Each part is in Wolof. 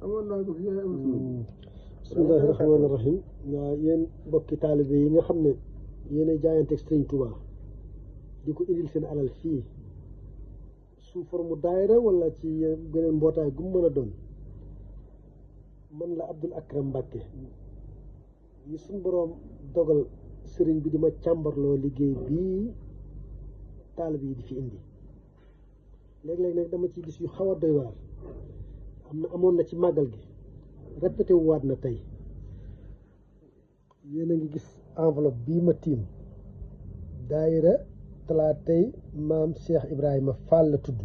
amoon naa ko fi am. bismillahi rahmaani rahim. waaw yéen mbokki taalibe yi nga xam ne yéen a jaayanteeg Sëriñ Tuubaa di ko indil seen alal fii sous forme daayira wala ci beneen mbootaay gu mu mën a doon man la Abdul Akram Mbàkke yi suñ boroom dogal sëriñ bi di ma càmbarloo liggéey bii taalibe yi di fi indi léeg-léeg nag dama ci gis yu xaw a doy waar amoon na ci màggal gi répété wu waat na tey yéen a ngi gis enveloppe bii ma tiim daayira talaatay maam Cheikh Ibrahima Fall la tudd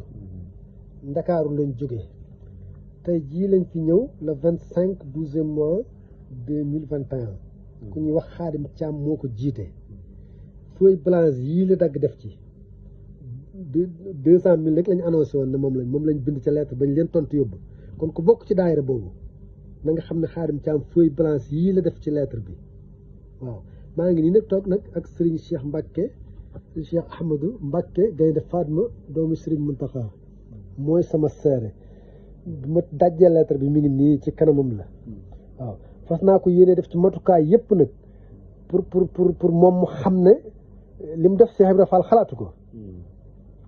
ndakaaru lañ jógee tey jii lañ fi ñëw le 25/12 2021 ku ñuy wax Xaadim Caam moo ko jiite feuille blanche yii la dagg def ci 200 000 rek lañ annoncé woon ne moom lañ bind ca lettre bañ leen tontu yóbbu kon ku bokk ci daayira boobu na nga xam ne Xaadim Caam feuille blanche yii la def ci lettre bi waaw maa ngi nii nag toog nag ak Serigne Cheikh Mbacke Cheikh Ahmadou Mbacke Gaynde Fatma doomu Serigne Mountakha mooy sama seere bu ma dajjee lettre bi mi ngi nii ci kanamam la waaw fas naa ko yéene def ci matukaay yëpp nag pour moom mu xam ne li mu def Cheikh Ibra Fall xalaatu ko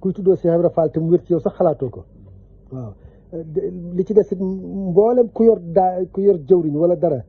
kuy tuddoo Cheikh Ibra Fall te mu wér ci yow sax xalaatoo ko waaw li ci des it mboolem ku yor jëwriñ wala dara